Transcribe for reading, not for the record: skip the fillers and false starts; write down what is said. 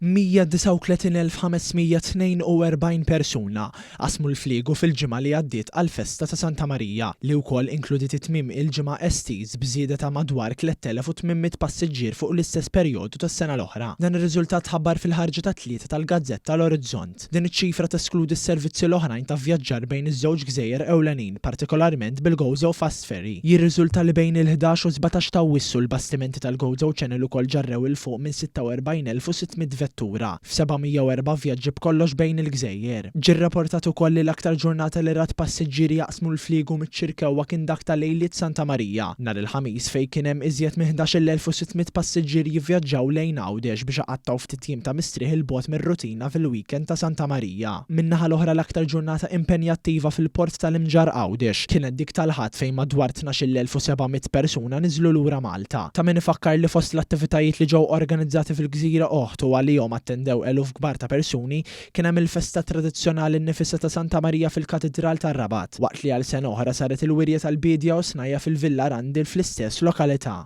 139,542 persuna qasmu l-fliegu fil-ġimgħa li għaddiet għall-festa ta' Santa Marija, li wkoll inkludiet it-tmiem il-ġimgħa estiż b'żieda ta' madwar 3,800 passiġġier fuq l-istess perjodu tas-sena l-oħra. Dan ir-riżultat tħabbar fil-ħarġa tat-Tlieta tal-gazzetta L-Orizzont. Din iċ-ċifra teskludi s-servizzi l-oħrajn ta' vvjaġġar bejn iż-żewġ gżejjer ewlenin, partikolarment bil-Gozo Fast Ferry. Jirriżulta li bejn il-11 u 17 ta' Awwissu l-bastimenti tal-Gozo Channel ukoll ġarrew 'il fuq minn 46,600 vettura, f'704 vjaġġi b'kollox bejn il-gżejjer. Ġie rraportat ukoll li l-aktar ġurnata li rat passiġġieri jaqsmu l-fliegu miċ-Ċirkewwa kien dak ta' lejliet Santa Marija, nhar il-Ħamis fejn kien hemm iżjed minn 11,600 passiġġier jivvjaġġaw lejn Għawdex biex iqattgħu ftit jiem ta' mistrieħ 'il bogħod mir-rutina fil-weekend ta' Santa Marija. Min-naħa l-oħra l-aktar ġurnata impenjattiva fil-Port tal-Imġarr Għawdex kienet dik tal-Ħadd fejn madwar 12,700 persuna niżlu lura Malta. Ta' min ifakkar li fost l-attivitajiet li ġew organizzati fil-gżira oħt u għalihom attendew eluf kbar ta' persuni kien hemm il-festa tradizzjonali nnifisha ta' Santa Marija fil-Katidral tar-Rabat, waqt li għal sena oħra saret il-wirja tal-biedja u snajja' fil-Villa Randil fl-istess lokalità.